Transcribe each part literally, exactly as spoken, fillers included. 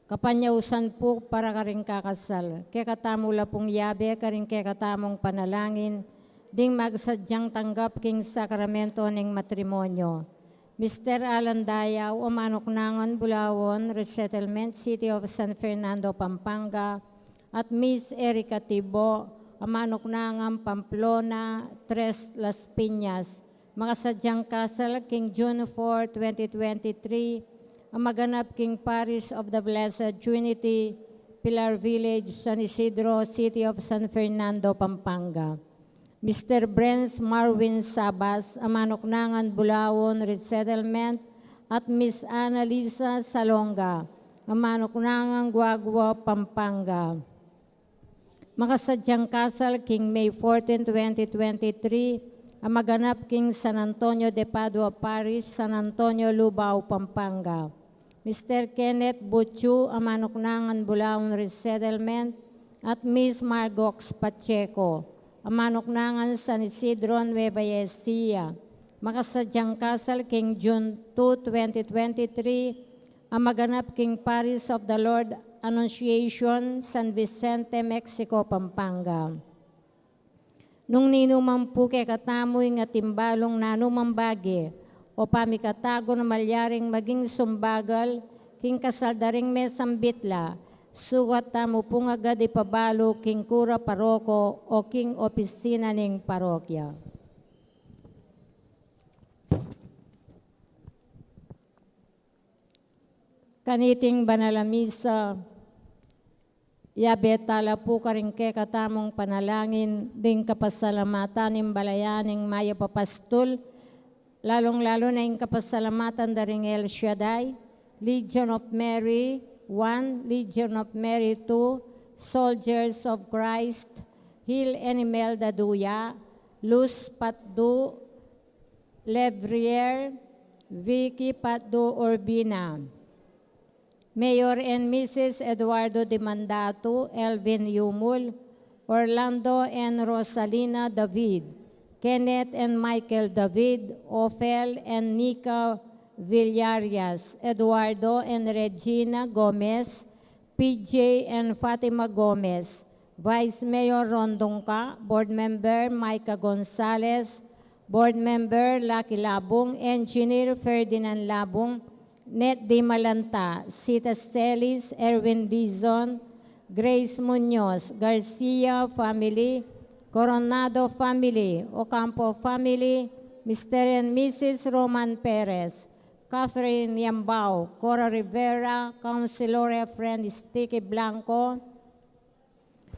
Kapanyausan pu para karing kakasal. Kekatamu la pung yabe karing kekatamung panalangin ding magsadyang tanggap king sakramento ning matrimonyo. Mister Alan Dayaw, a manuknangan Bulaon Resettlement, City of San Fernando, Pampanga, at Miss Erica Tibo, a manuknangan Pamplona, Tres Las Piñas, makasadyang kasal king June four, twenty twenty-three, a maganap king Parish of the Blessed Trinity, Pilar Village, San Isidro, City of San Fernando, Pampanga. Mister Brens Marwin Sabas, a manuknangan Bulaon Resettlement, at Miss Annalisa Salonga, a manuknangan Guagua, Pampanga. Makasadyang kasal king May fourteen, twenty twenty-three, a maganap king San Antonio de Padua Parish, San Antonio, Lubao, Pampanga. Mister Kenneth Buchu, a manuknangan Bulaon Resettlement, at Miss Margox Pacheco, a manuknangan San Isidro, Nueva Ecija. Makasadyang kasal king June two, twenty twenty-three, a maganap king Parish of the Lord Annunciation, San Vicente, Mexico, Pampanga. Nung ninuman pu kekatamu ing atin balung nanumang bage o pamikatago na malyaring maging sumbagal king kasal da ring mesambit la, sukat tamu pung agad ipabalu king kura paroko o king opisina ning parokya. Kaniting banal a misa, yabe tala pu karing kekatamung panalangin ding kapasalamatan ning balayan ning mayap a pastul, lalung-lalu na ing kapasalamatan da ring El Shaddai, Legion of Mary, one, Legion of Mary, two, Soldiers of Christ, Hil and Imelda Duya, Luz Patdu, Levrier, Vicky Patdu Urbina, Mayor and Missus Eduardo Dimandatu, Elvin Yumul, Orlando and Rosalina David, Kenneth and Michael David, Ophel and Nika Villarias, Eduardo and Regina Gomez, P J and Fatima Gomez, Vice Mayor Ron Dungca, Board Member Micah Gonzalez, Board Member Lucky Labung, Engineer Ferdinand Labung, Net Dimalanta, Sita Celis, Erwin Dizon, Grace Muñoz, Garcia family, Coronado family, Ocampo family, Mister and Missus Roman Perez, Catherine Yambao, Cora Rivera, Councilor Efren Sticky Blanco,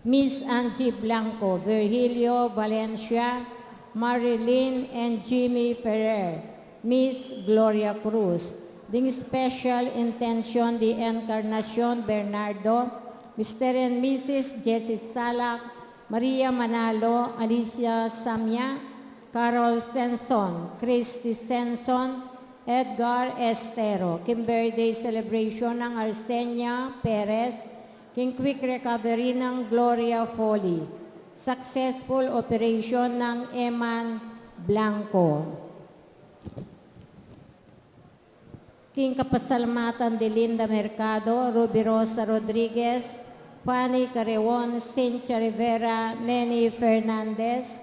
Miss Angie Blanco, Virgilio Valencia, Marilyn and Jimmy Ferrer, Miss Gloria Cruz, ding special intention di Encarnacion Bernardo, Mister and Missus Jesse Salak, Maria Manalo, Alicia Samia, Carol Senson, Christy Senson, Edgar Estero, king birthday celebration nang Arsenia Perez, king quick recovery nang Gloria Foley, successful operation nang Eman Blanco. King kapasalamatan di Linda Mercado, Ruby Rosa Rodriguez, Fanny Careon, Cynthia Rivera, Neni Fernandez,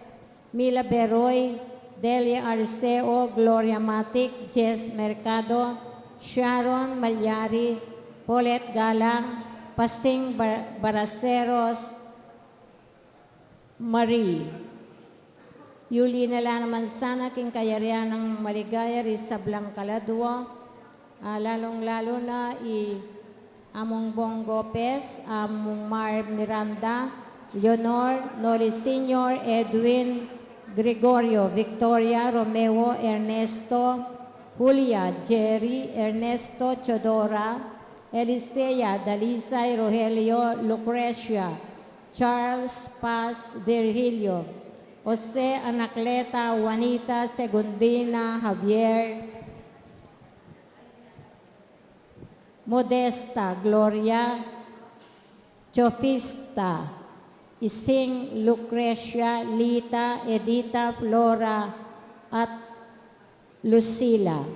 Mila Beroy, Delia Arceo, Gloria Matic, Jess Mercado, Sharon Malyari, Paulette Galang, Pasing Bar-, Baraceros, Marie. Yuli na la naman sana king kayarian nang maligaya ring sablang kaladua, ah, lalung-lalu na i Among Bong Gopez, Among Mar Miranda, Leonor, Noli Senior, Edwin, Gregorio, Victoria, Romeo, Ernesto, Julia, Jerry, Ernesto, Teodora, Elisea, Dalisay, Rogelio, Lucrecia, Charles, Paz, Virgilio, Jose, Anacleta, Juanita, Segundina, Javier, Modesta, Gloria, Teofista, Ising, Lucrecia, Lita, Edita, Flora, at Lucila.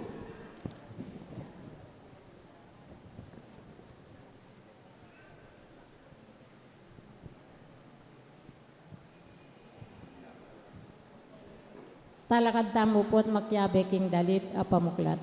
Talakad tamu put makiabe king dalit a pamuklat.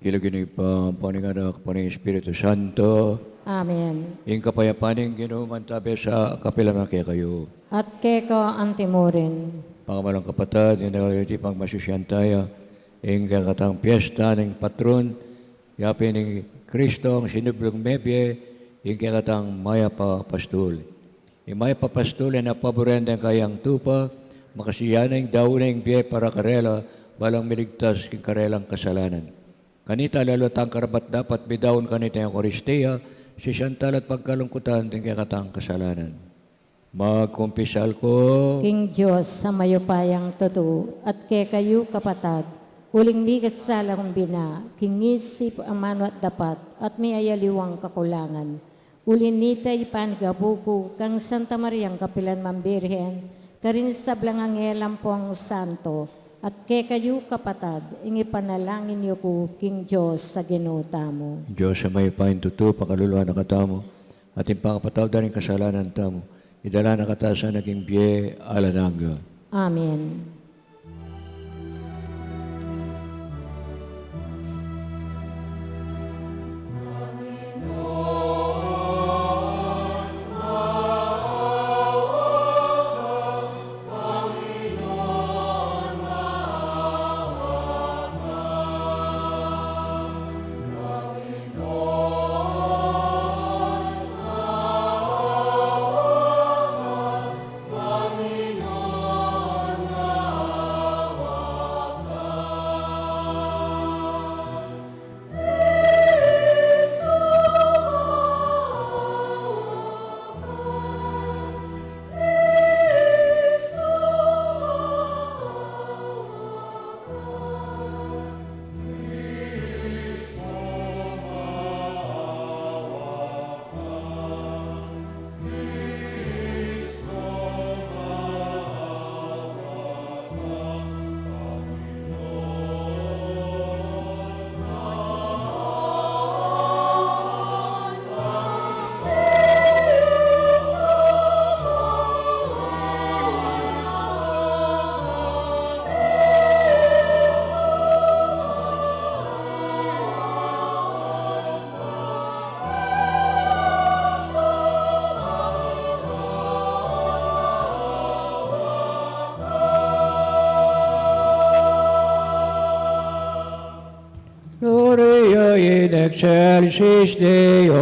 King lagyu ning Ibpa, ampo ning Anak, ampo ning Espiritu Santo. Amen. Ing kapayapan ning Ginu mantabe sa kapilan man kekayu. At keka antimurin. Pakamalan kapatad, ing daralit pang masusyan taya, ing kekatang piesta ning patron, yapin ning Kristong sinubling mebie, ing kekatang mayap a pastul. Ing mayap a pastul ing paburen deng kayang tupa, makasaya neng daun ing bie para karela, balang miligtas king karelang kasalanan. Kanita lalo tang karapat-dapat midaun kanita ing Eukaristia, sisian tala at pagkalungkutan ding kekatang kasalanan. Magkumpisal ku king Dios a mayupayang tutu, at kekayu kapatad, uling mikasala kung bina, king isip, amanu at dapat, at miyayaliwang kakulangan. Uli na nita ipanigabu ku kang Santa Mariang kapilan man Birhen, karing sablang anghel ampong santo, at kekayu kapatad, ing ipanalangin yu ku king Dios a Ginu tamu. Dios a mayupayang tutu, pakalulwan na katamu, at ing pakapatawad da ring kasalanan tamu, idala na katamu sana king bie alang angga. Amen. excelsis Deo.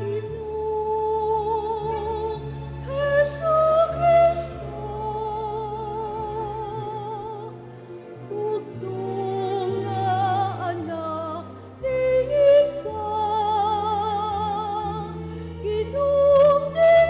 Ginung Jesucristo, bugtung a Anak ning Ibpa, Ginung Dios,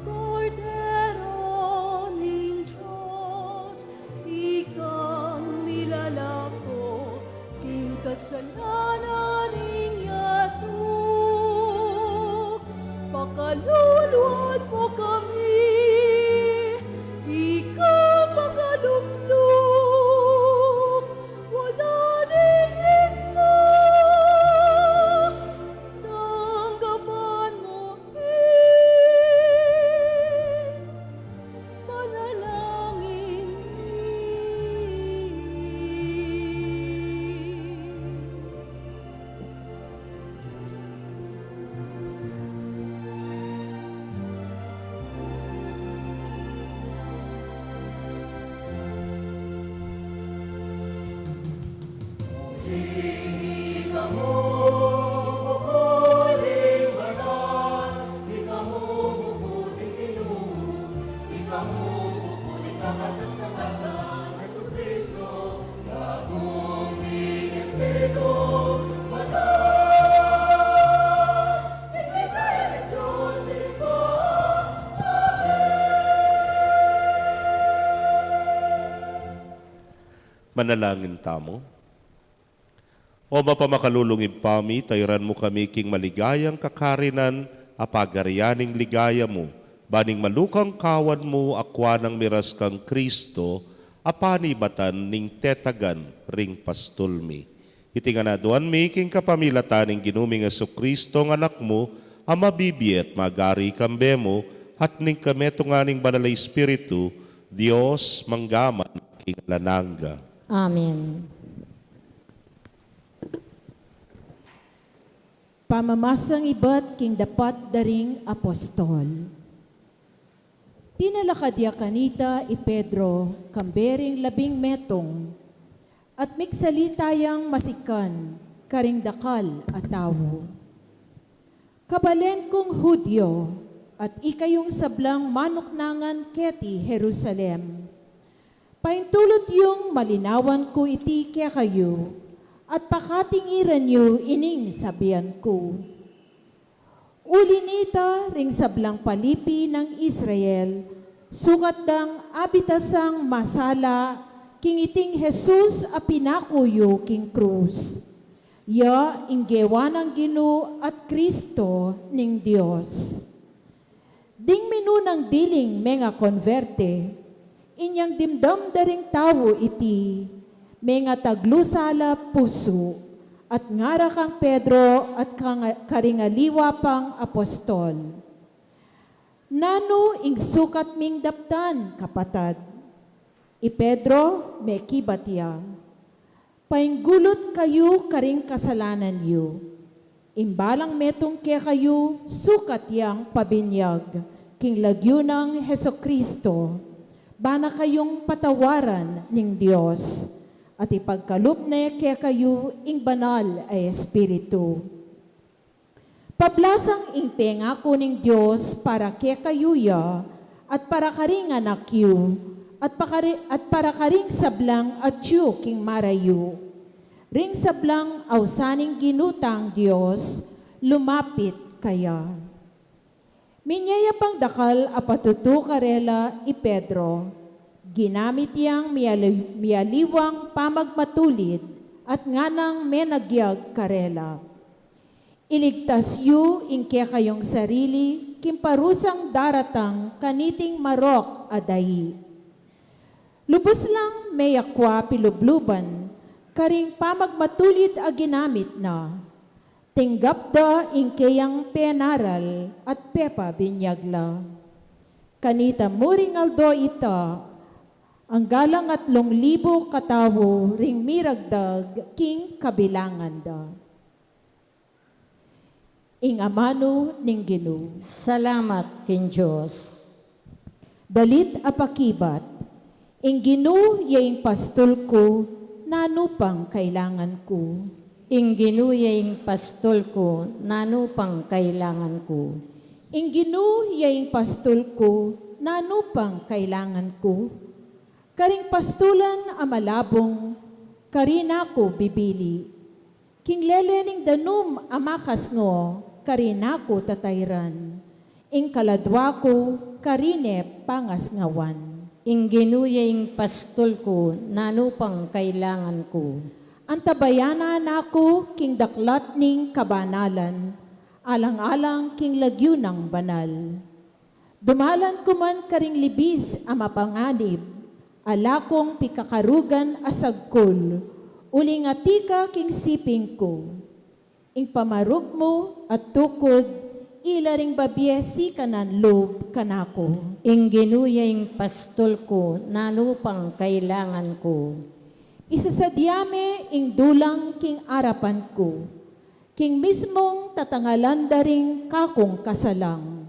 Kordero ning Dios, ikang milalako king kasalanan ning yatu, pakaluluan mu kami, ika makalukluk, wala ning ikang, tanggapan mu ing panalangin mi. Manalangin tamu. O mapamakalulung Ibpa mi, tayran mu kami king maligayang kakarinan a pagarian ning ligaya mu, ban ing malukang kawan mu akua nang miras kang Kristo, a panibatan ning tetagan ring pastul mi. Iti ngan aduan mi king kapamilatan ning Ginu ming Jesucristo, a Anak mu, a mabibie at magari kambe mu, at ning kametungan ning Banal a Espiritu, Dios, mangga man king alang angga. Amen. Pamamasang ibat king dapat da ring apostol. Tinalakad ya kanita i Pedro kambe ring labing metung, at migsalita yang masikan karing dakal a tau. Kabalen kung Judio, at ikayung sablang manuknangan keti Jerusalem, paintulut yung malinawan ku iti kekayu, at pakatingiran yu ining sabian ku. Uli nita, ring sablang palipi nang Israel, sukat dang abitasang masala king iting Jesus a pinaku yu king krus. Ya ing gewa nang Ginu at Kristo ning Dios. Ding minunang diling mengakonberte, inyang dimdam da ring tau iti, mengataglu sala pusu, at ngara kang Pedro at kang, karing aliwa pang apostol. Nanu ing sukat ming daptan, kapatad? I Pedro mekibat ya. Painggulut kayu karing kasalanan yu. Ing balang metung kekayu sukat yang pabinyag king lagyu nang Jesucristo, bana kayung patawaran ning Dios, at ipagkalub ne kekayu ing Banal a Espiritu. Pablasang ing pengaku ning Dios para kekayu ya, at para karing anak yu, at pakari-, at para karing sablang atyu king marayu. Ring sablang ausan ning Ginu tang Dios, lumapit kaya. Minie ya pang dakal a patutu karela i Pedro, ginamit yang miali-, mialiwang pamagmatulid at nganang menagyag karela. Iligtas yu ing kekayung sarili king parusang daratang kaniting marok a dai. Lubus lang meyakwa pilubluban karing pamagmatulid a ginamit na. Tinggap da ing keyang penaral at pepabinyag la. Kanita mu ring aldo ita, angga lang atlung libu katau ring miragdag king kabilangan da. Ing amanu ning Ginu. Salamat king Dios. Dalit a pakibat. Ing Ginu ya ing pastul ku, nanu pang kailangan ku? Ing Ginu ya ing pastul ku, nanu pang kailangan ku? Ing Ginu ya ing pastul ku, nanu pang kailangan ku? Karing pastulan a malabung, karin aku bibili. King lele ning danum a makasngo, karin aku tatairan. Ing kaladua ku, karin e pangasngawan. Ing Ginu ya ing pastul ku, nanu pang kailangan ku? Antabayanan na ku king daklat ning kabanalan, alang-alang king lagyu nang banal. Dumalan ku man karing libis a mapanganib, ala kung pikakarugan a sagkul, uling atiu ka king siping ku. Ing pamaruk mu a tukud, ila ring babie sikanan lub kanaku. Ing Ginu ya ing pastul ku, nanu pang kailangan ku? Isasadya me ing dulang king arapan ku, king mismung tatangalan da ring kakung kasalang.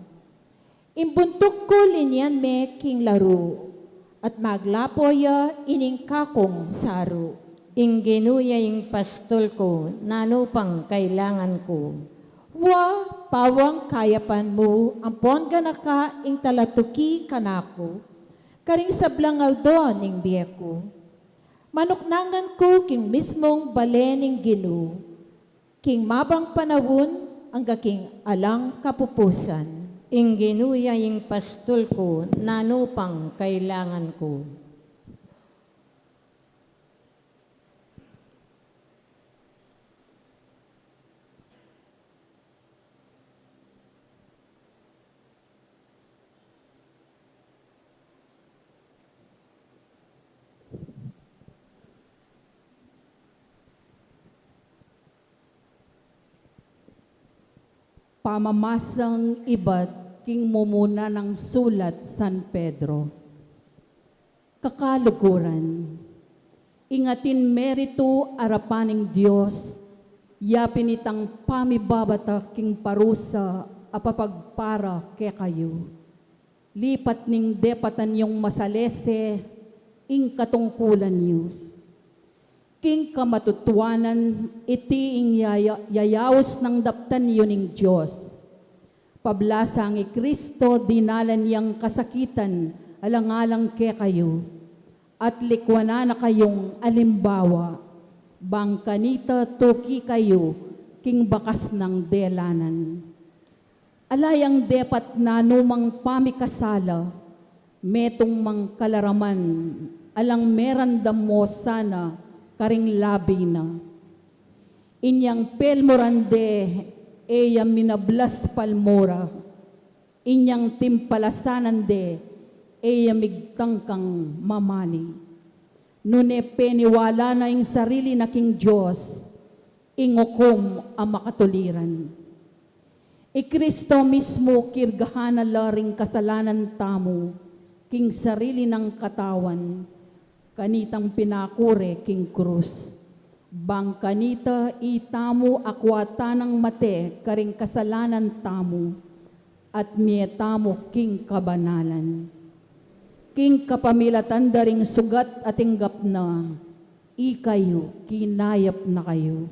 Ing buntuk ku linyan me king laru, at maglapo ya ining kakung saru. Ing Ginu ya ing pastul ku, nanu pang kailangan ku? Wa, pawang kayapan mu, ampon ganaka ing talatuki kanaku, karing sablang aldo ning bie ku. Manuknangan ku king mismung bale ning Ginu, king mabang panaun angga king alang kapupusan. Ing Ginu ya ing pastul ku, nanu pang kailangan ku? Pamamasang ibat king mumuna nang sulat San Pedro. Kakaluguran, ing atin meritu arapan ning Dios, yapin itang pamibabata king parusa a papagpara kekayu. Lipat ning depatan yung masalese ing katungkulan yu. King kamatutuanan, iti ing yaya-, yayaus nang daptan yu ning Dios. Pablasang i Kristo, dinalan yang kasakitan alang-alang kekayu, at likwanan na kayung alimbawa, bang kanita tuki kayu king bakas nang delanan. Ala yang depat nanumang pamikasala, metung mang kalaraman, alang meramdam mo sana karing labi na. Inyang pelmuran de, e ya minablas palmura. Inyang timpalasanan de, e ya migtangkang mamali. Nune peniwala na ing sarili na king Dios, ing ukum a makatuliran. I Kristo mismu kirgahan na la ring kasalanan tamu king sarili nang katawan, kanitang pinakure king krus. Bang kanita itamu akwa tanang mate karing kasalanan tamu, at mie tamu king kabanalan. King kapamilatan da ring sugat a tinggap na, ikayu, kinayap na kayu.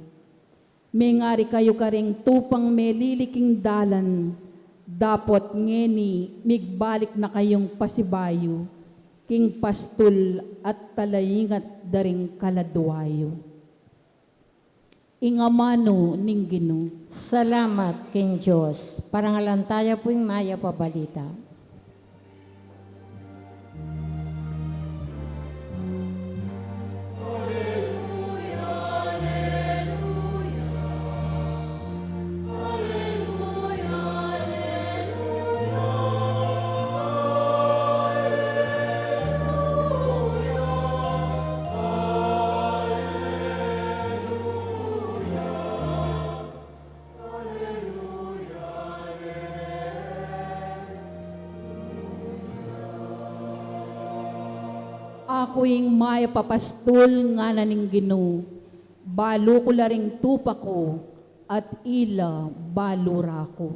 Mengari kayu karing tupang melili king dalan, dapot ngeni migbalik na kayung pasibayu king pastul at talaingat da ring kaladua yu. Ing amanu ning Ginu. Salamat king Dios. Parangalan taya pu ing mayap a balita. Aku ing mayap a pastul, ngana ning Ginu, balu ku la ring tupa ku, at ila balu ra ku.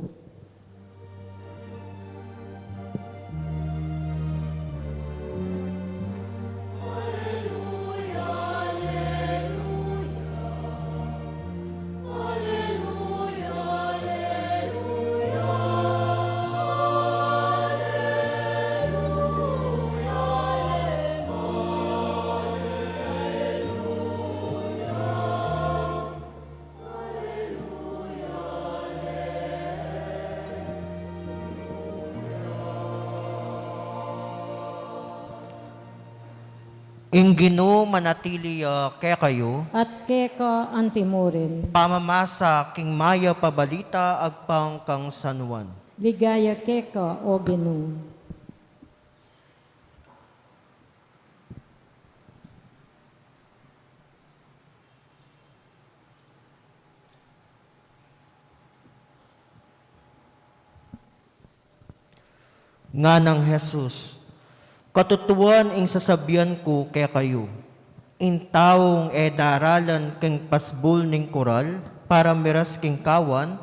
Ing Ginu manatili ya kekayu. At keka antimurin. Pamamasa king mayap a balita agpang kang San Juan. Ligaya keka, O Ginu. Nganang Jesus, katutuan ing sasabian ku kekayu, ing taung e daralan king pasbul ning kural para miras king kawan,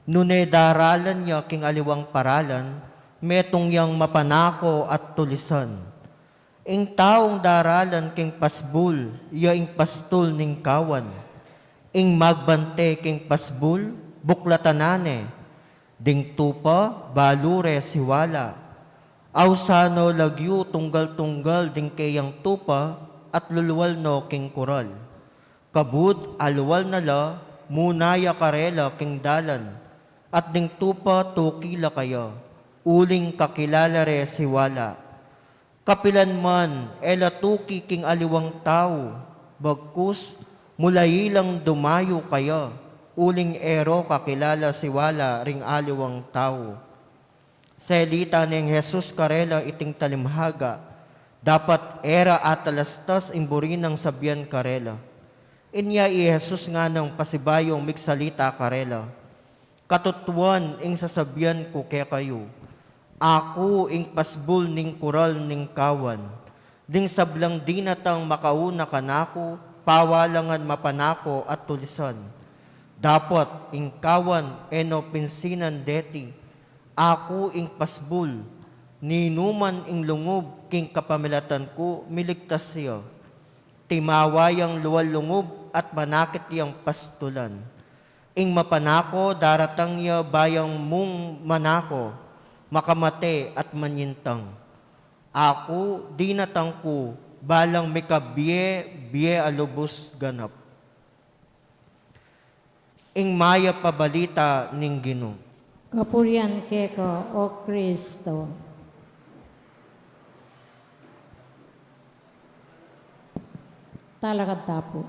nune daralan ya king aliwang paralan, metung yang mapanako at tulisan. Ing taung daralan king pasbul, ya ing pastul ning kawan. Ing magbante king pasbul, buklatan na ne. Ding tupa, balu re siwala. Ausan no lagyu tunggal-tunggal ding keyang tupa, at lulwal no king kural. Kabud alwal na la, muna ya karela king dalan, at ding tupa tuki la kaya, uling kakilala re siwala. Kapilan man e la tuki king aliwang tau, bagkus mulayi lang dumayu kaya, uling e ro kakilala siwala ring aliwang tau. Selita neng Jesus karela iting talimhaga, dapat e ra atalastas ing buri nang sabian karela. Inya i Jesus nganang pasibayung migsalita karela, katutuan ing sasabian ku kekayu, aku ing pasbul ning kural ning kawan. Ding sablang dinatang makauna kanaku, pawalangan mapanako at tulisan. Dapot ing kawan e no pinsinan deti, aku ing pasbul, ninuman ing lungub king kapamilatan ku miligtas ya. Timawa yang lual lungub at manakit yang pastulan. Ing mapanako daratang ya bayang mung manako, makamate at manyintang. Aku dinatang ku balang mikabie-bie a lubus ganap. Ing mayap a balita ning Ginu. Kapurian keka, O Kristo. Talakad ta pu.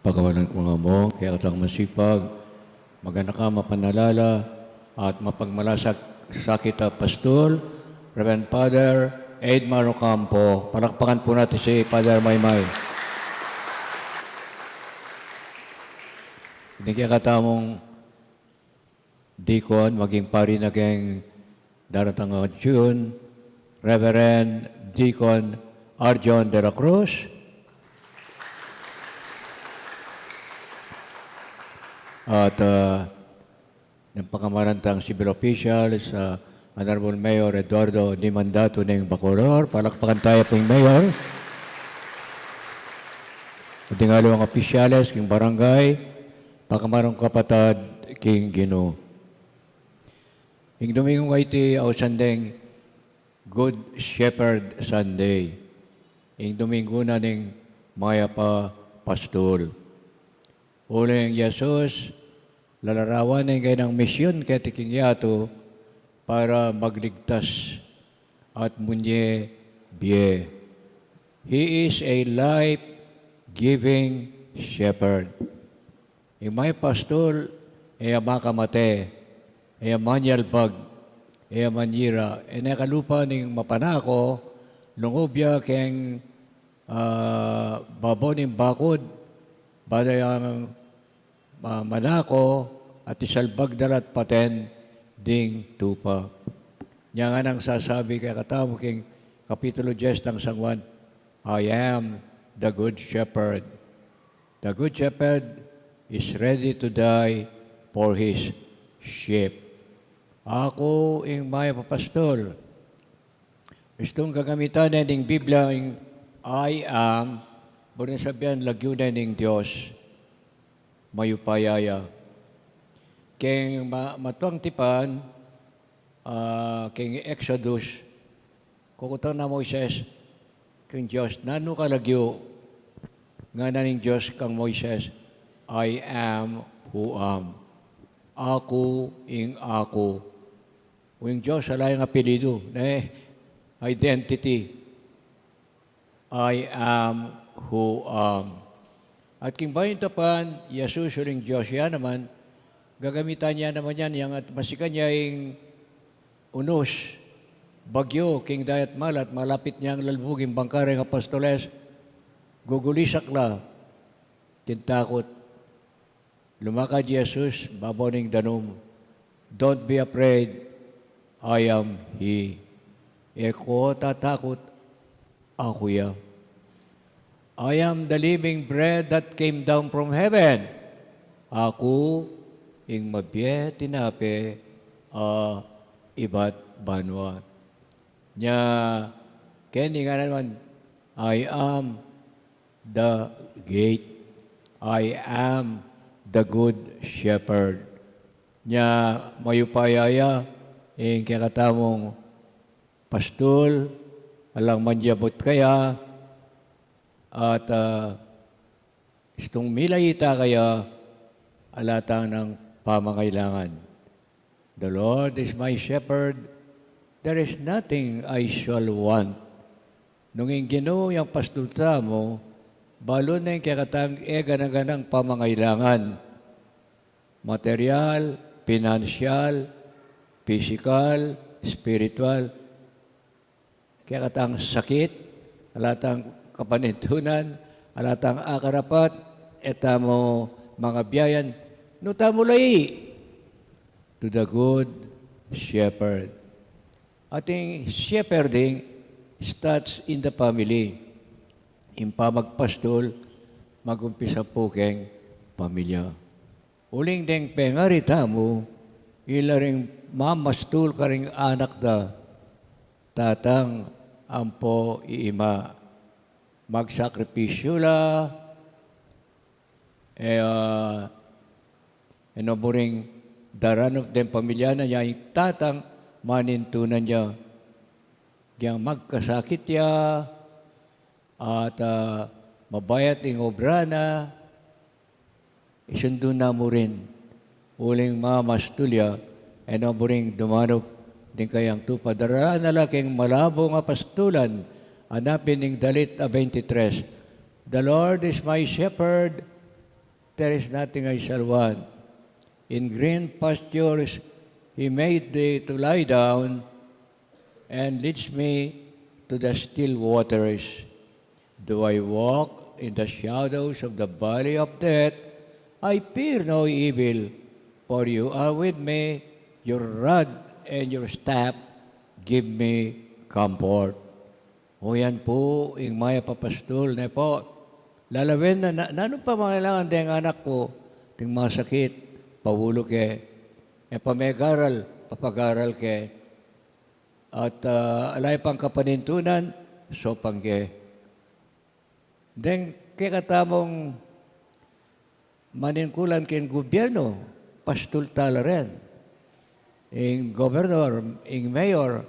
Pakawanan ku nga mu kekatang masipag, maganaka, mapanalala, at mapagmalasakit a pastul, Reverend Father Edmar Ocampo. Palakpakan po natin si Father Maymay. Ini kekatamung dikon, maging pari na keng daratang a June, Reverend Deacon Arjon de la Cruz. At, ah, Neng pakamaran tang civil officials, ah, Honorable Mayor Eduardo Dimandatu neng Bacolor. Palakpakan taya pu ing Mayor. Ding aliwang opisyales king barangay, pakamaran kung kapatad king Ginu. Ing Domingo iti ausan deng Good Shepherd Sunday. Ing Domingo na ning Mayap a Pastul. Uling Jesus, lalarawan ne ing kayang misyun keti king yatu para magligtas at munye bie. He is a life-giving shepherd. Ing mayap a pastul, e ya makamate, e ya manyalbag, e ya manyira, e ne kalupa ning mapanako, lungub ya keng, ah, babo ning bakud, bada yang, ah, manako, at isalbag da la at paten ding tupa. Nya nganang sasabi kekatamu king Kapitulo diyes nang San Juan, "I am the good shepherd." The good shepherd is ready to die for his sheep. Aku ing mayap a pastul. Istung gagamitan ne ning Biblia ing "I am", buring sabian lagyu ne ning Dios. Mayupaya ya. Keng ma-, matuang tipan, ah, keng Exodus, kukutang nang Moises keng Dios, "Nanu ka lagyu?" Ngana ning Dios kang Moises, "I am who am." Aku ing aku. Ing Dios, ala yang apelyidu, ne? Identity. "I am who am." At king Bayu ning Tipan, Jesus uling Dios ya naman, gagamitan ya naman yan, yang at masikan ya ing unus, bagyu, king dayat malat, malapit neng lalbug ing bangka reng apostoles, gugulisak la king takut. Lumakad i Jesus babo ning danum. "Don't be afraid. I am he." E ko tatakut, aku ya. "I am the living bread that came down from heaven." Aku ing mabie tinape a ibat banua. Nya, keni ngana naman, "I am the gate. I am the good shepherd." Nya, mayupaya ya ing kekatamung pastul, alang manyabut kaya, at, ah, istung milayita kaya, ala tang pamangailangan. "The Lord is my shepherd, there is nothing I shall want." Nung ing Ginu yang pastul tamu, balu ne ing kekatang e gana-ganang pamangailangan. Material, pinansyal, pisikal, espiritual, kekatang sakit, ala tang kapanintunan, ala tang akarapat, e tamu mangabiayan, nu tamu lai? To the good shepherd. Ating shepherding starts in the family. Ing pamagpastul, magumpisa pu keng pamilya. Uling deng pengari tamu, ila ring mamastul karing anak da, tatang ampo ima. Magsakripisyu la, e, ah, e no buring daranup deng pamilya na, nya ing tatang manintunan ya. Yang magkasakit ya, at, ah, mabayat ing obra na, isundu na mu rin. Uling mamastul ya, e no buring dumanup ding kayang tupa, daralan na la king malabung a pastulan, anapin ing dalit a twenty-three. "The Lord is my shepherd, there is nothing I shall want. In green pastures he made me to lie down, and leads me to the still waters. Though I walk in the shadows of the valley of death, I fear no evil, for you are with me, your rod and your staff give me comfort." O, yan pu ing mayap a pastul, ne pu. Lalawen na, na, nanu pamangailangan deng anak ku, ding masakit, paulu ke, E pamegaral, papagaral ke. At, ah, ala ya pang kapanintunan, sopang ke. Deng kekatamung maningkulan king gubyernu, pastul tala ren. Ing gobernador, ing mayor,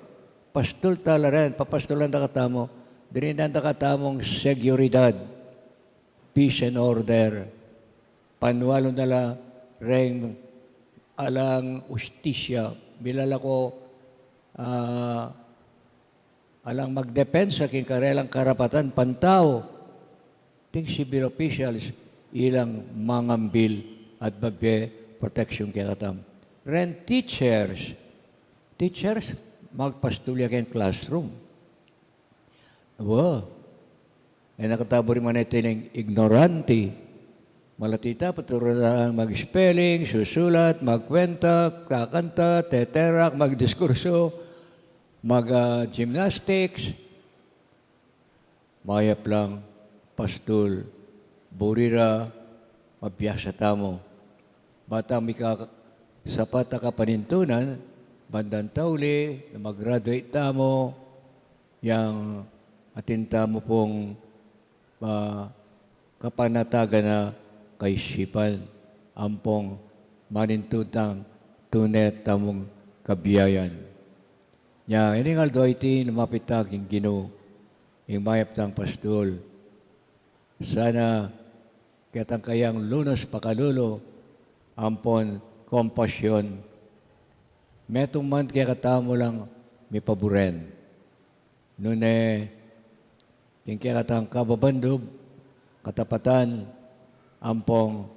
pastul tala ren, papastulan da katamu, dirinan da katamung seguridad, peace and order, panualu na la reng alang ustisya, milalako, ah, alang magdepensa king karelang karapatan pantau, ding civil officials, ilang mangambil at babie protection kekatam. Ren teachers, teachers, magpastul ya king classroom. Wa, e na katamu rin manitiling ignorante. Malati ta, paturu na mag-spelling, susulat, magkwenta, kakanta, teterak, magdiskurso, mag, ah, gymnastics. Mayap lang, pastul, buri ra, mabiasa tamu. Bang mika sapat a kapanintunan, bandang tauli, na mag-graduate tamu, yang atin tamu pung, ah, kapanatagan a kaisipan, ampong manintun tang tune tamung kabiayan. Nya, ining aldo iti, lumapit ta king Ginu, ing mayap tang pastul. Sana ketang kayang lunus pakalulu, ampon kompasyon, metung man kekatamu lang mipaburen. Nune, king kekatang kababandub, katapatan, ampong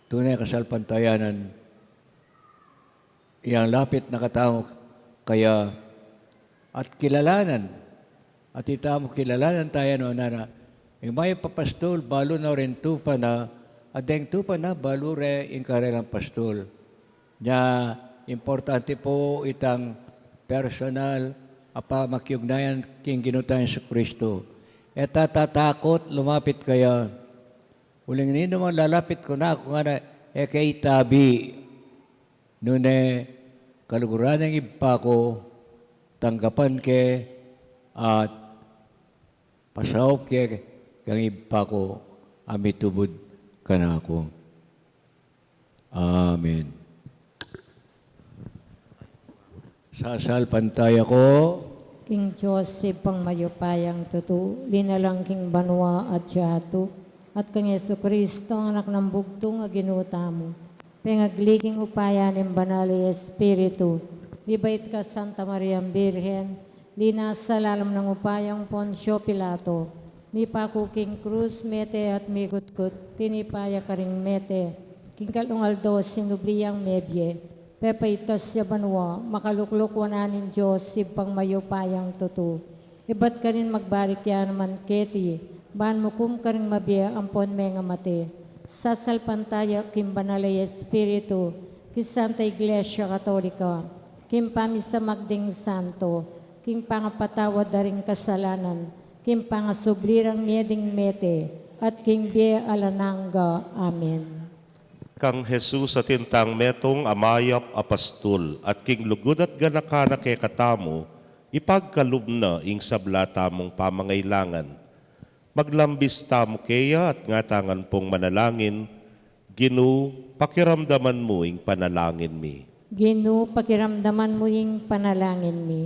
tune kasalpantayanan, yang lapit na katamu kaya at kilalanan, at itamu kilalanan taya no nana, ing mayap a pastul, balu na rin tupa na, at deng tupa na, balu re ing karelang pastul. Nya, importante pu itang personal a pamakiugnayan king Ginu tang Jesucristo. E ta tatakut lumapit kaya. Uling ninu man lalapit kanaku ngana, e ke itabi. Nune, kaluguran ning Ibpa ku, tanggapan ke, at pasaup ke kang Ibpa ku a mitubud kanaku. Amen. Sasalpantaya ku king Dios, Ibpang mayupayang tutu, linalang king banua at yatu, at kang Jesucristo, Anak nang bugtung a Ginu tamu, pengagli king upaya ning Banal a Espiritu, mibait kang Santa Mariang Birhen, linasa lalam ning upaya nang Poncio Pilato, mipaku king krus, mete at migutkut, tinipa ya karing mete, king katlung aldo sinubli yang mebie, pepaitas ya banua, makalukluk wanan ning Dios, Ibpang mayupayang tutu. Ibat karin magbalik ya naman keti, ban mukum karing mabie ampon mengamate. Sasalpantaya king Banal a Espiritu, king Santa Iglesia Katolika, king pamisamag ding santo, king pangapatawad da ring kasalanan, king pangasubli rang mie ding mete, at king bie alang angga. Amen. Kang Jesus atin tang metung a mayap a pastul, at king lugud at ganaka na kekatamu, ipagkalub na ing sabla tamung pamangailangan. Maglambis tamu keya at ngatangan pung manalangin, Ginu, pakiramdaman mu ing panalangin mi. Ginu, pakiramdaman mu ing panalangin mi.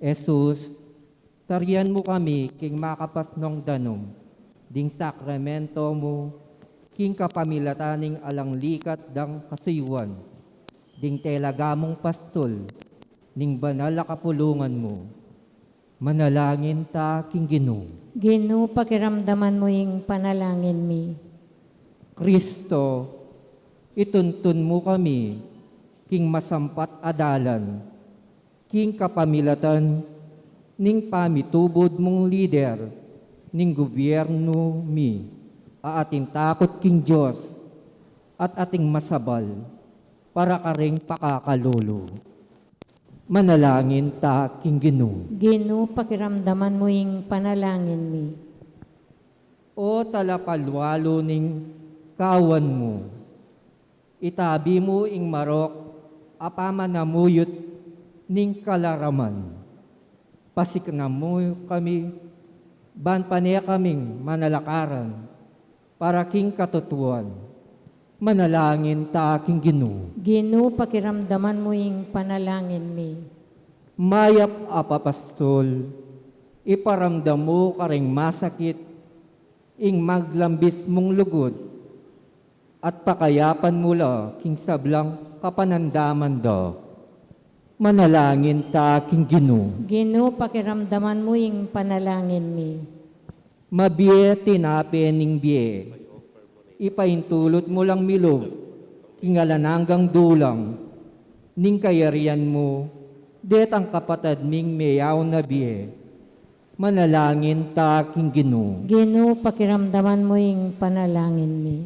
Jesus, tarian mu kami king makapasnong danum ding sakramento mu, king kapamilatan ning alang likat dang kasuyuan, ding telaga mung pastul ning banal a kapulungan mu. Manalangin ta king Ginu. Ginu, pakiramdaman mu ing panalangin mi. Kristo, ituntun mu kami king masampat a dalan, king kapamilatan ning pamitubud mung lider ning gubyernu mi, a atin takut king Dios at atin masabal. para karing pakakalulu. Manalangin ta king Ginu. Ginu, pakiramdaman mu ing panalangin mi. O talapalwalu ning kawan mu, itabi mu ing marok a pamanamuyut ning kalaraman. Pasiknam mu kami, ban pane kaming manalakaran para king katutuan. Manalangin ta king Ginu. Ginu, pakiramdaman mu ing panalangin mi. Mayap a papastul, iparamdam mu karing masakit ing maglambis mung lugud, at pakayapan mu la king sablang kapanandaman da. Manalangin ta king Ginu. Ginu, pakiramdaman mu ing panalangin mi. Mabie tinape ning bie, ipaintulut mu lang milub king alang anggang dulang ning kayarian mu, detang kapatad ming meyaun a bie. Manalangin ta king Ginu. Ginu, pakiramdaman mu ing panalangin mi.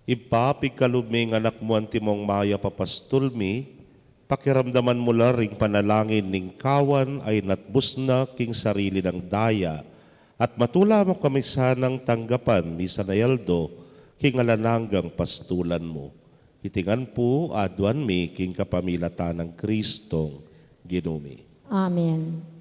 Ibpa, pigkalub mi ing Anak mu antimong mayap a pastul mi, pakiramdaman mu la ring panalangin ning kawan a inatbus na king sarili nang daya, at matula mu kami sanang tanggapan misan a aldo king alang anggang pastulan mu. Iti ngan pu aduan mi king kapamilatan nang Kristong Ginu mi. Amen.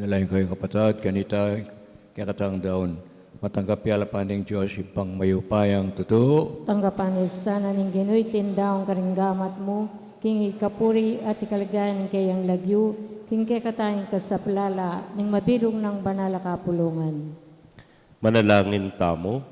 Lain kayong kapatad, kanita, kekatang daun. Matanggap ya la pa ning Dios, Ibpang mayupayang tutu. Tanggapan na sana ning Ginu iting daun karing gamat mu, king ikapuri at ikaligaya ning keyang lagyu, king kekatang kasaplalan ning mabilug nang banal a kapulungan. Manalangin tamu.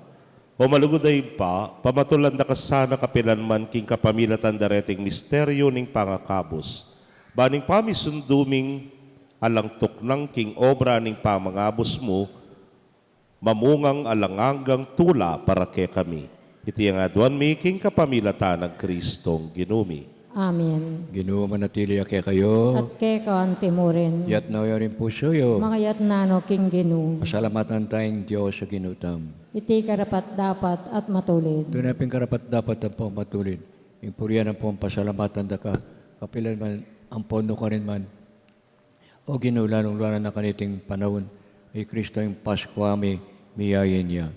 O malugud a Ibpa, pamatulan da ka sana kapilan man king kapamilatan da reting misteryu ning pangakabus. Ban ing pamisundu ming alang tuknang king obra ning pamangabus mu, mamungang alang anggang tula para kekami. Iti ing aduan mi king kapamilatan nang Kristong Ginu mi. Amen. Ginu manatili ya kekayu. At keka anti mu rin. Iyatas yu ring pusu yu. Makaiyatas no king Ginu. Pasalamatan taya ing Dios a Ginu tamu. Iti karapat-dapat at matulid. Tune pin karapat-dapat ampong matulid. Ing purian ampong pasalamatan da ka, kapilan man, ampon nukarin man. O Ginu, lalung-lalu na kaniting panaun, i Kristo ing Paskua mi, miyayin ya.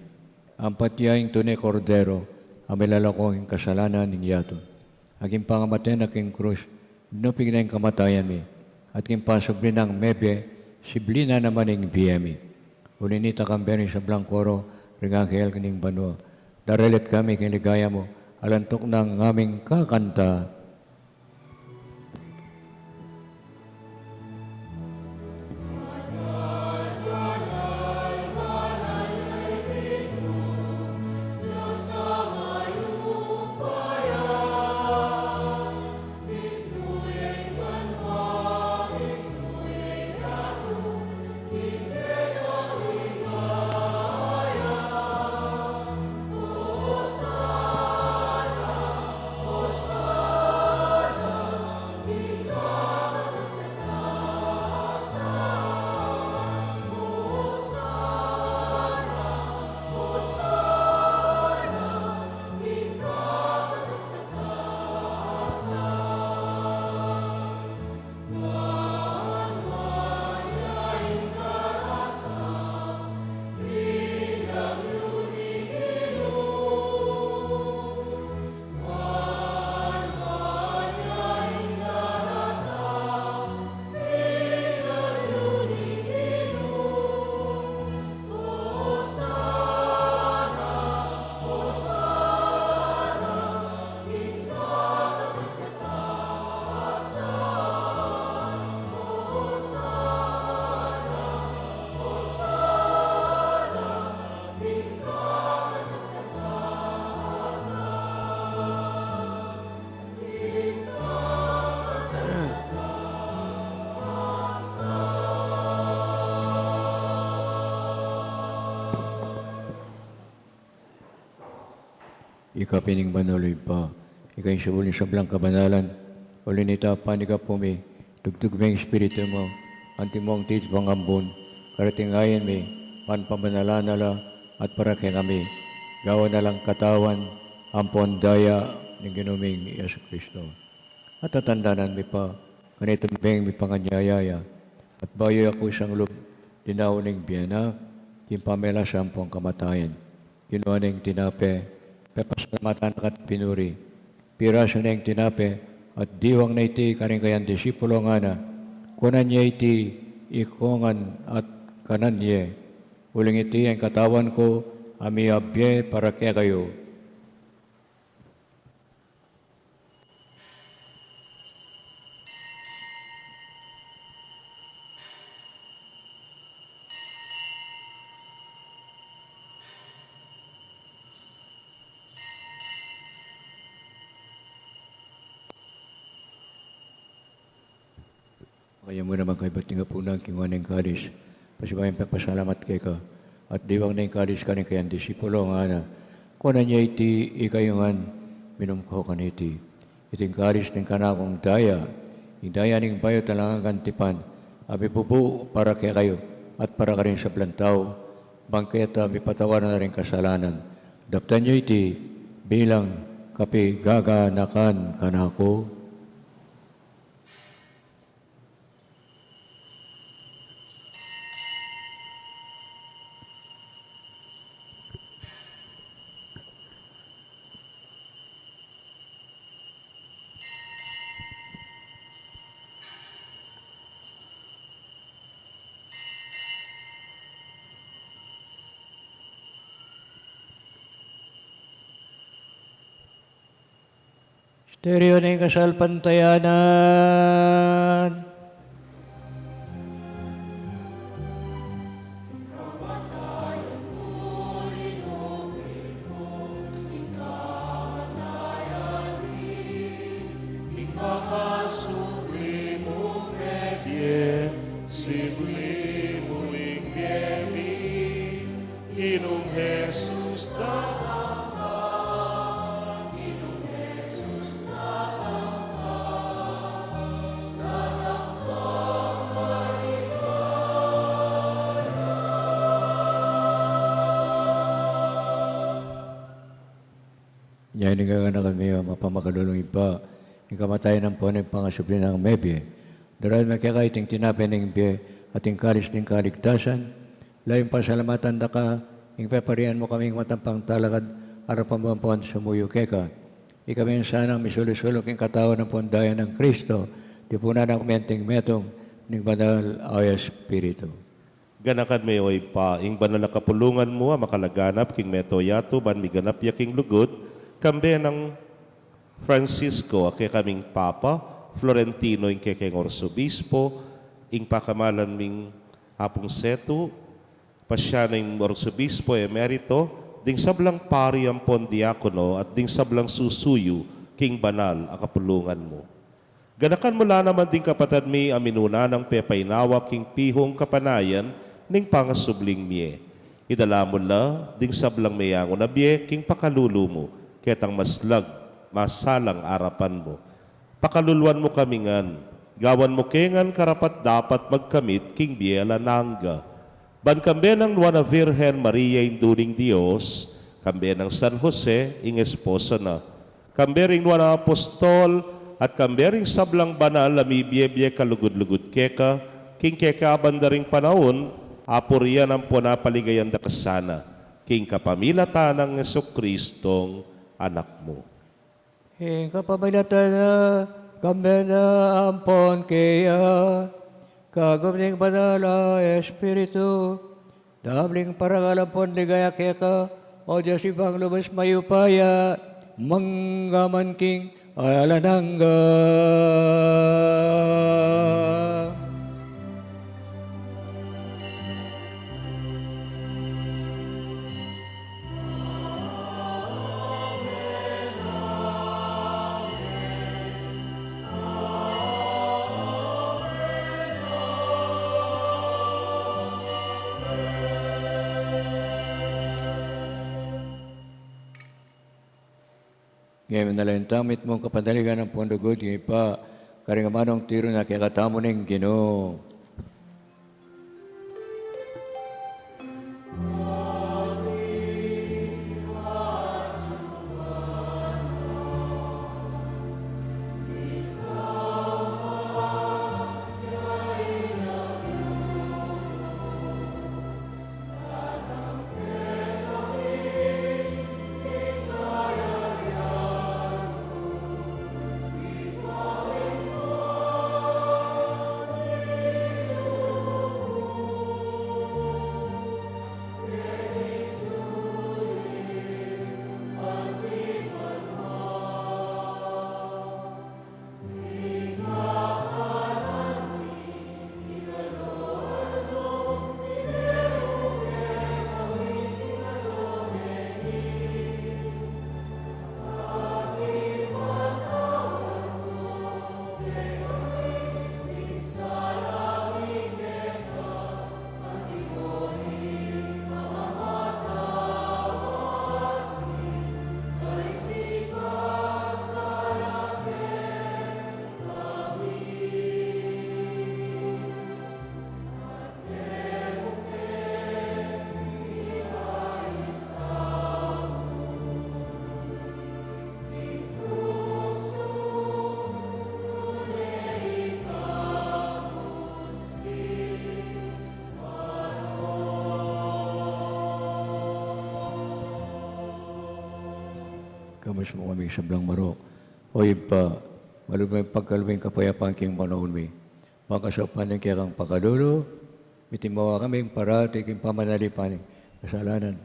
Ampat ya ing tune Kordero, a milalako king kasalanan ning yatu. Aking pangamate na king krus, binupig na ing kamatayan mi, at king pasubli nang mebie, sibli na naman ing bie mi. Uli nita kambe ring sablang koro ring anghel ning banua, daralit kami king ligaya mu, alang tuknang ngaming kakanta. Ika pin ing banal, Ibpa, ika ing subul ning sablang kabanalan, uli nita panyawad mi, tugtug me ing Espiritu mu, antimong titipang ambun, karating ayan mi, pamanalan na la, at para kekami, gawan na lang katawan, ampon daya, ning Ginu ming Jesucristo. At tatandanan mi pa, kaniting beng mipanganyaya ya, at bayu ya kusang lub, dinaun ing bie na, king pamelas ampong kamatayan. Kinua ne ing tinape, pepasalamatan na ka at pinuri. Pirasu ne ing tinape, at diwang na iti karing kayang disipulo ngana, kunan ye iti ikongan at kanan ye. Uling iti ing katawan ku, a miyabie para kekayu. Kaya mu naman kaibat ning apunan, kinua ne ing kalis, pasibayu yang pepasalamat keka, at diwang ne ing kalis karing kayang disipulo, ngana, kunan ye iti ikayu ngan, minum ko kaniti. Iti ing kalis ning kanakung daya, ing daya ning bayu at alang anggang tipan, a mibubu para kekayu, at para karing sablang tau, bang keta mipatawad na ring kasalanan. Daptan ye iti bilang kapigaganakan kanaku. Misteryu ning kasalpantayanan. Ginung Jesus, datang ka. Ginung Jesus, datang ka. Datang ka, maligaya. Inya ing gaganakan mi, O mapamakalulung Ibpa, ing kamatayan ampon ing pangasubli nang mebie. Daraun mi keka iting tinape ning bie at ing kalis ning kaligtasan, layun pasalamatan da ka, ing peparian mu kaming matampang talakad, arapan mu ampon sumuyu keka. Ikami sanang misulu-sulu king katawan ampon daya nang Kristo, tipunan na kami anting metung ning Banal a Espiritu. Ganakan me, O Ibpa, ing banal a kapulungan mu a makalaganap king mabilug a yatu ban miganap ya king lugud, kambe nang Francisco a kekaming Papa, Florentino ing kekeng Arsobispo, ing pakamalan ming Apung Setu, Pasiano ing Arsobispo Emerito, ding sablang pari ampon diakono, at ding sablang susuyu king banal a kapulungan mu. Ganakan mu la naman ding kapatad mi a minuna nang pepainawa king pihung kapanayan ning pangasubling mie. Idala mu la ding sablang meyangu na bie king pakalulu mu, ketang maslag, masalang arapan mu. Pakaluluan mu kami ngan, gawan mu ke ngan karapat-dapat magkamit king bie alang angga. Ban kambe nang Nuan a Virgen Maria, Indu ning Dios, kambe nang San Jose, ing esposo na, kambe ring nuan a apostol, at kambe ring sablang banal a mibie-bie kalugud-lugud keka, king kekaban da ring panaun, apurian ampon apaligayan da ka sana, king kapamilatan nang Jesucristong Anak mu. Ing kapamilatan na, kambe na ampon keya, kagum ning Banal a Espiritu, damling parangal ampon ligaya keka, O Dios Ibpang lubus mayupaya, mangga man king alang angga. Ngeni manalangin tamu, mitmung kapanaligan ampon lugud ning Ibpa, karing amanung tiru na kekatamu ning Ginu. Kamus mu kami sablang marok. O Ibpa, malugud mung pagkalub ing kapayapan king panaun mi. Pakasaupan ning kekang pakalulu, mitimawa kami parati king pamanalipan ning kasalanan.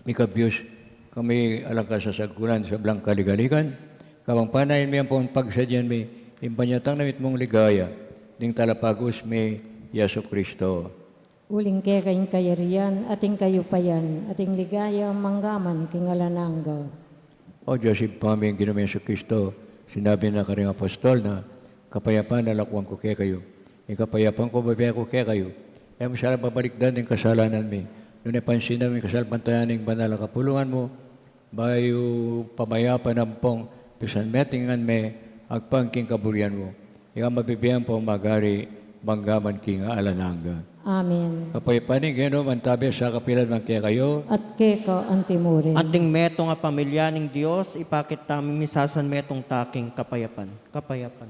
Mikabius kami alang kasasagkunan sablang kaligaligan, Kabang panayan mi ampong pagsadyan mi ing banyatang na mitmung ligaya ning Talapagos mi, Jesucristo. Uling keka ing kayarian, at ing kayupayan, at ing ligaya, manggaman king alang angga. O Dios Ibpa mi, ing Ginu ming Jesucristo, sinabi na karing apostol na, "Kapayapan lakuan ku kekayu, ing kapayapan ku bibie ku kekayu." E mu sana babalikdan ding kasalanan mi, nune pansinan mu ing kasalpantayanan ning banal a kapulungan mu, bayu pamayapan ampong pisanmetungan me agpang king kaburian mu. Ika mabibie ampong magari, manggaman king alang angga. Amen. Ing kapayapan ning Ginu mantabe sa kapilan man kekayu. At keka antimurin. At ding metung a pamilya ning Dios, ipakit tamu misasanmetung ta king kapayapan. Kapayapan.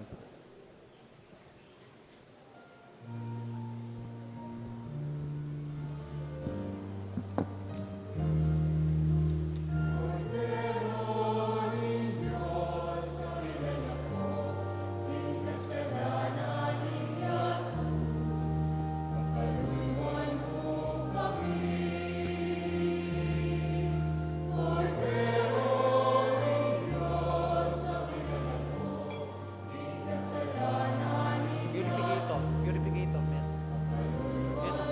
Purificator, purificator, man. Ito.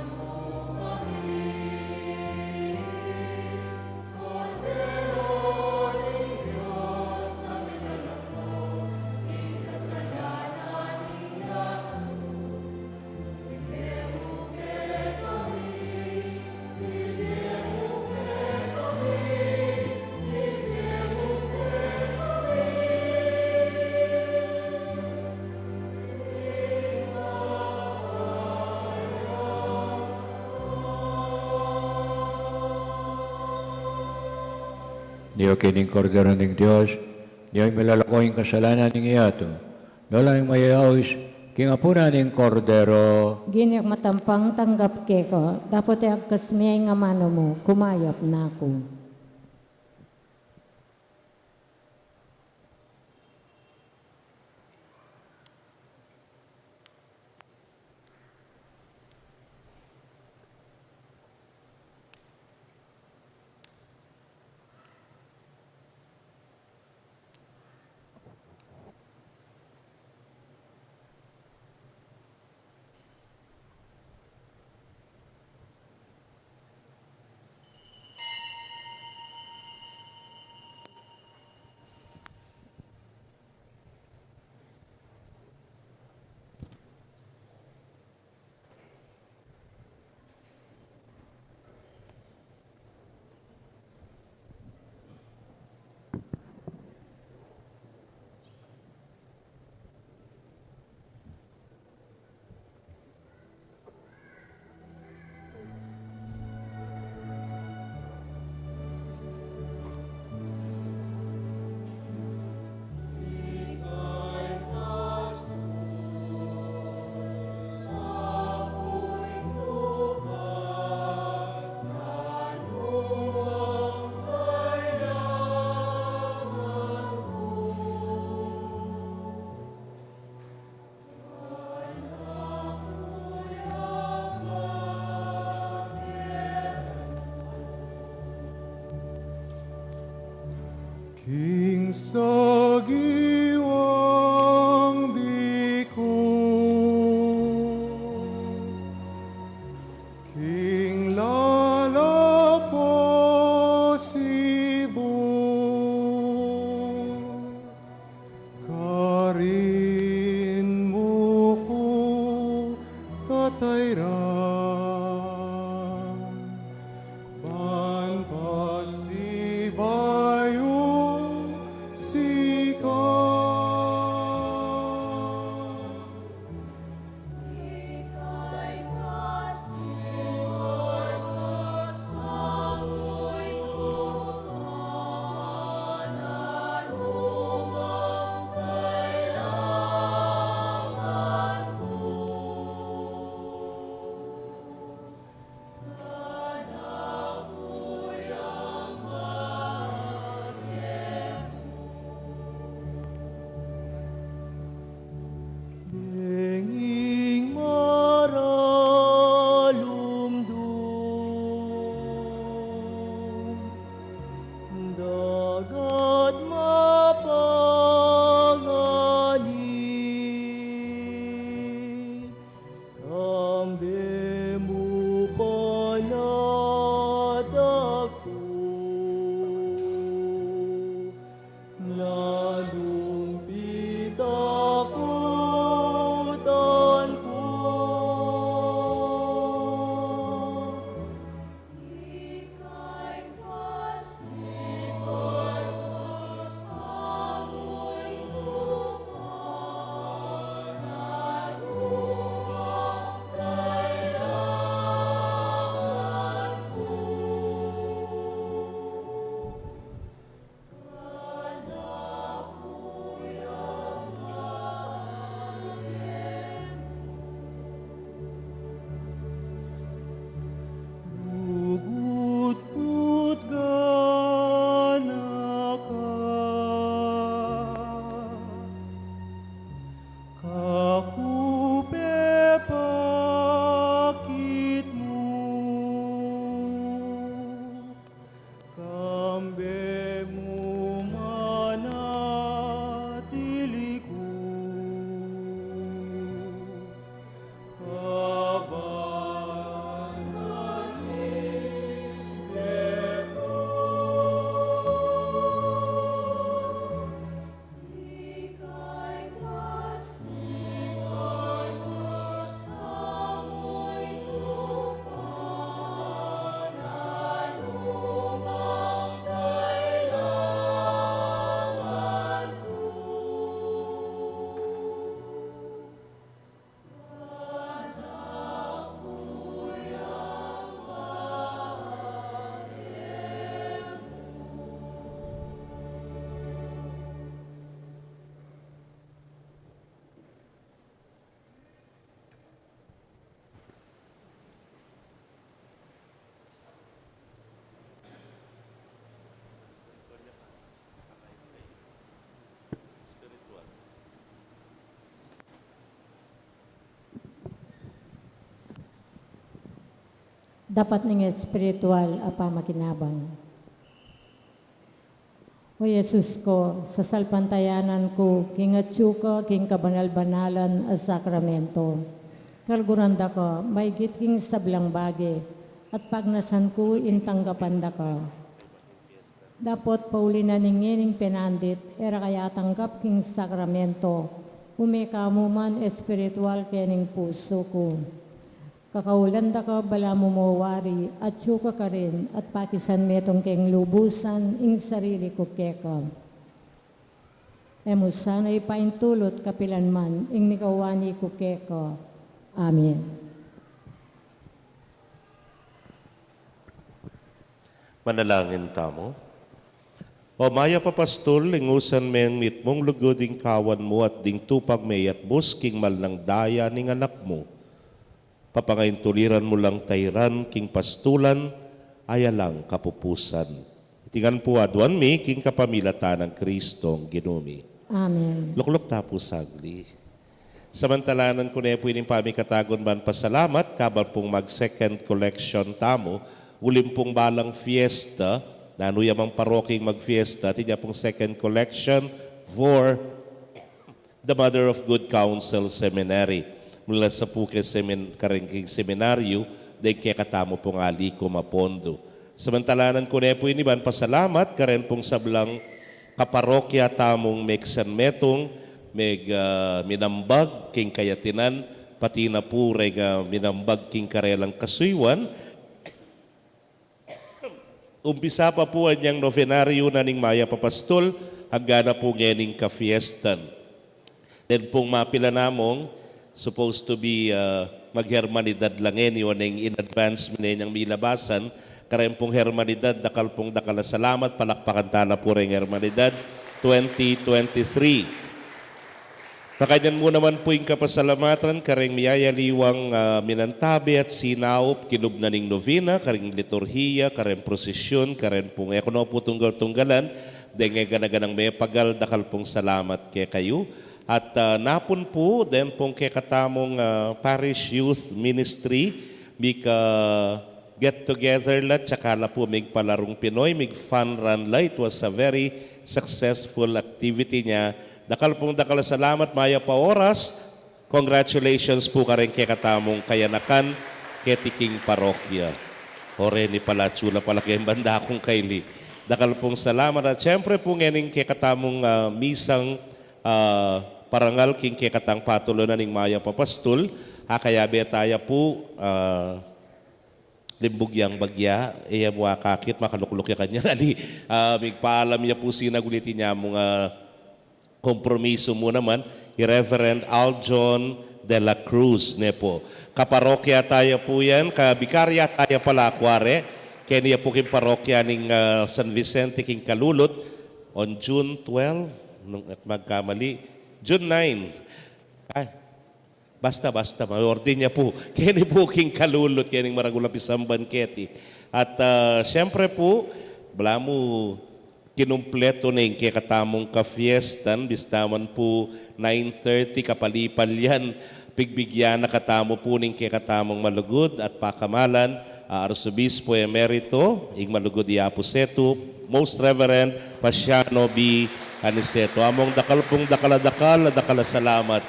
Nyo king Kordero ning Dios, nyo ing milalako king kasalanan ning yatu. Nyo lang ing mayayaus king apunan ning Kordero. Ginu, matampang tanggap keka, dapot e agkas mi ing amanu mu, kumayap na ku. King sagiwang bikug, king lalapasibu, karin mu ku tatayran, ban pasibayu si Dapat ning espiritual a pamakinabang. O Jesus ko, sasalpantayanan ku king atyu ka king kabanal-banalan a sakramento. Kaluguran da ka maigit king sablang bage, at pagnasan ku ing tanggapan da ka. Dapot pauli na ning ngening penandit, e ra ka atanggap king sakramento, ume ka mu man espiritual kening pusu ku. Kakaulan da ka balamu mo wari, atyu ka karin, at pakisan metung keng lubusan ing sarili ku keka. E mu sana ipaintulut kapilan man ing mikawani ku keka. Amen. Manalangin tamu. O Mayap a Pastul, lingusan meng mitmung lugud ing kawan mu at ding tupag meyatbus king mal nang daya ning Anak mu. Papangaintuliran mu lang tairan king pastulan a alang kapupusan. Iti ngan pu aduan mi king kapamilatan nang Kristong Ginu mi. Amen. Lukluk ta pu sagli. Samantalanan ku ne pu ining pamikatagun ban pasalamat, kabang pung mag-second collection tamu, uling pung balang fiesta, nanu ya mang parokyang mag-fiesta, atin ya pung second collection for the Mother of Good Counsel Seminary. Mula sa pu ke semin-, kareng king seminaryo, deng kekatamu pung aliku mapondo. Samantalanan ku ne pu ini ban pasalamat, kareng pung sablang kaparokya tamung megsanmetung, meg, ah, minambag king kayatinan, pati na pu reng, ah, minambag king karelang kasuyuan. Umpisa pa pu anyang novenaryo na ning Mayap a Pastul, angga na pu ngening kafiestan. Then pung mapilan namung, supposed to be, ah, maghermanidad la ngeni, o neng in advance mi ne nyang milabasan, kareng pung hermanidad, dakal pung dakal a salamat, palakpakan tala pu reng hermanidad, twenty twenty-three. Makanyan mu naman pu ing kapasalamatan kareng miyayaliwang, ah, minantabe at sinaup king lub na ning novena, kareng liturhiya, kareng prosisyun, kareng pung e ku no pu tunggal-tunggalan, deng e gana-ganang mepagal, dakal pung salamat kekayu. At, ah, napun pu, deng pung kekatamung, ah, Parish Youth Ministry, mika get together la, tsaka la pu migpalarung Pinoy, mig fun run la. It was a very successful activity nya. Dakal pung dakal a salamat, mayap a oras. Congratulations pu kareng kekatamung kayanakan keti king parokya. O reni pala, atsu la pala keng banda kung kaili. Dakal pung salamat at siyempre pu ngening kekatamung, ah, misang, ah, parangal king kekatang patulunan ning Mayap a Pastul, a kayabe taya pu, ah, limbug yang bagya, e ya mu akakit, makalukluk ya kanyan ali. Ah, migpaalam ya pu sinagulit inya mung, ah, kompromiso mu naman, i Reverend Aljon de la Cruz, ne pu. Kaparokya taya pu yan, kabikarya taya pala, kuware, keni ya pu king parokya ning, ah, San Vicente king Calulut, on June twelve, nung at magkamali, June nine. Ay, Basta, basta, ma-ordain ya pu. Keni pu king Calulut, kening maragul a pisamban keti. At, ah, siyempre pu, balamu kinumpletu ne ing kekatamung kafiestan, bista man pu nine thirty kapalipal yan, pigbigyan na katamu pu ning kekatamung malugud at pakamalan, ah, Arsobispo Emerito, ing malugud i Apu Setu, Most Reverend Pasiano B. Aniceto. Among dakal pung dakal a dakal a dakal a salamat.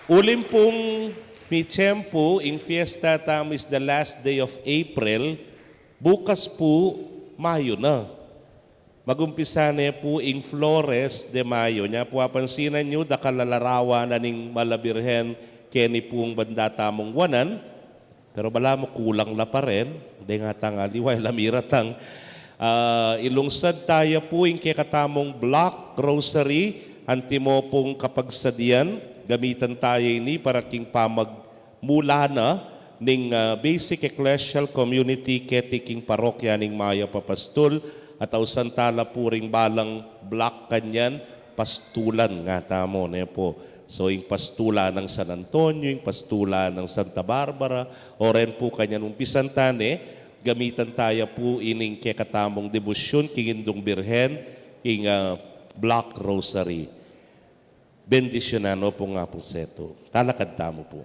Uling pung mitiyempu, ing fiesta tamu is the last day of April, bukas pu, Mayo na. Magumpisa ne pu ing Flores de Mayo. Nya pu, apansinan yu, dakal a larawan na ning Mala Birhen keni pung banda tamung wanan, pero balamu kulang la pa rin, deng atang aliwa, e la miratang. Ah, ilungsad taya pu ing kekatamung block rosary, antimo pung kapagsadian, gamitan taya ini para king pamag- mula na ning, ah, basic ecclesial community keti king parokya ning Mayap a Pastul, at ausan tala pu ring balang block kanyan, pastulan nga tamu, ne pu. So, ing pastulan nang San Antonio, ing pastulan nang Santa Barbara, o ren pu kanyan umpisan ta ne, gamitan taya pu ining kekatamung debosyun king Indung Birhen, king, ah, block rosary. Bendisyunan no pu ing Apung Setu. Talakad tamu pu.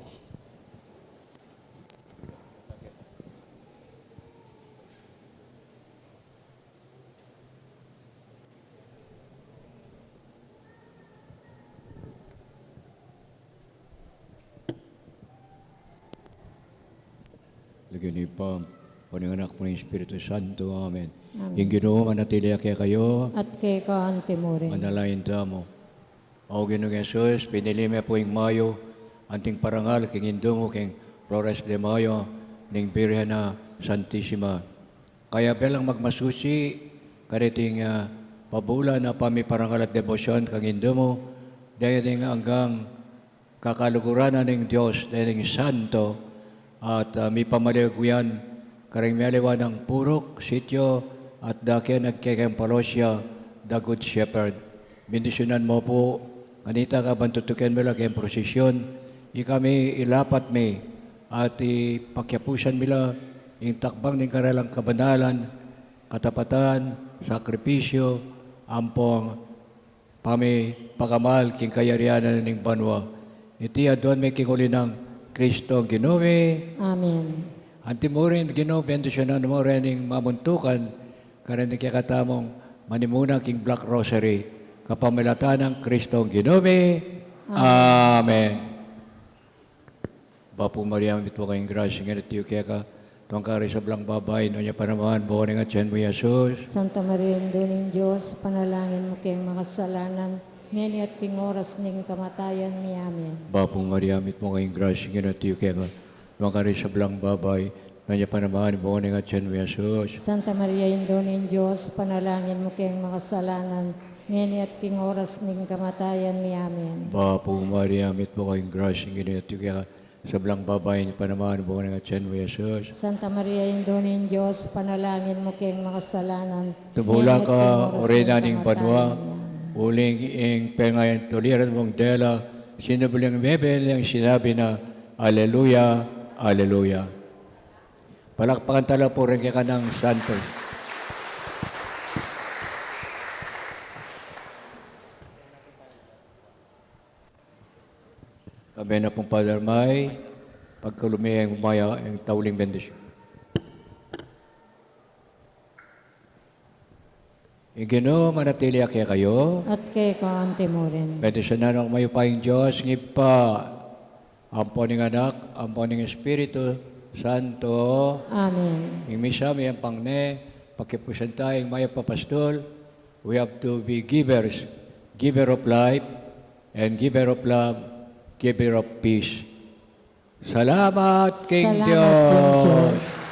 King Ibpa, ning Anak, ning Espiritu Santo. Amen. Amen. Ing Ginu manatili ya kekayu. At keka anti mu rin. Manalangin tamu. O Ginung Jesus, pinili me pu ing Mayo, anting parangal king Indu mu, king Flores de Mayo, ning Birhen a Santisima. Kaya belang magmasusi kaniting, ah, pabulan a pamiparangal at debosyon kang Indu mu, daya ding anggang kakaluguran na ning Dios, daya ding santo, at, ah, mipamaliwayan karing mialiwa nang purok, sitio, at dake nagkekeng parosya, the Good Shepherd. Bendisyunan mu pu, kanita kabang tutuken mi la keng prosesyon, ikami ilapat mi, at ipakyapusan mi la ing takbang ning karelang kabanalan, katapatan, sakripisyo, ampong pamipakamal king kayarian na ning banua. Iti aduan mi king uli nang Kristong Ginu mi. Amen. Anti mu rin, Ginu, bendisyunan mu rin ing mamuntukan, karin ning kekatamung manimuna king Black Rosary, kapamilatan nang Kristong Ginu mi. Amen. Amen. Bapu Maria, mitmu ka king grasya, ing Ginu atiu keka, nuan ka karing sablang babai, nuan ya pa naman ing bunga ning atian mu, i Jesus. Santa Maria, Indu ning Dios, ipanalangin mu keng makasalanan, ngeni at king oras ning kamatayan mi. Amen. Bapu Maria, mitmu ka king grasya, ing Ginu atiu keka, nuan ka karing sablang babai, nuan ya pa naman ing bunga ning atian mu, i Jesus. Santa Maria, Indu ning Dios, ipanalangin mu keng makasalanan, ngeni at king oras ning kamatayan mi. Amen. Bapu Maria, mitmu ka king grasya, ing Ginu atiu keka, sablang babai, nuan ya pa naman ing bunga ning atian mu, i Jesus. Santa Maria, Indu ning Dios, ipanalangin mu keng makasalanan, tumula ngeni at ka king oras ning kamatayan mi. Amen. Uling ing pengayan tuliran mung dela, sinubling mebie nang sinabi na, Aleluya, Aleluya. Palakpakan tala pu ring kekanang santos. Kabe na pung Father May, pagkalub mi ing maya, ing tauling bendisyon. Ing Ginu manatili ya kekayu. At keka anti mu rin. Bendisyunan na kayu ning mayupayang Dios, ing Ibpa, ampo ning Anak, ampo ning Espiritu Santo. Amen. Ing misa miyampang ne, pakyapusan taya ing mayap a pastol. We have to be givers, giver of life, and giver of love, giver of peace. Salamat king Dios. Salamat king Dios.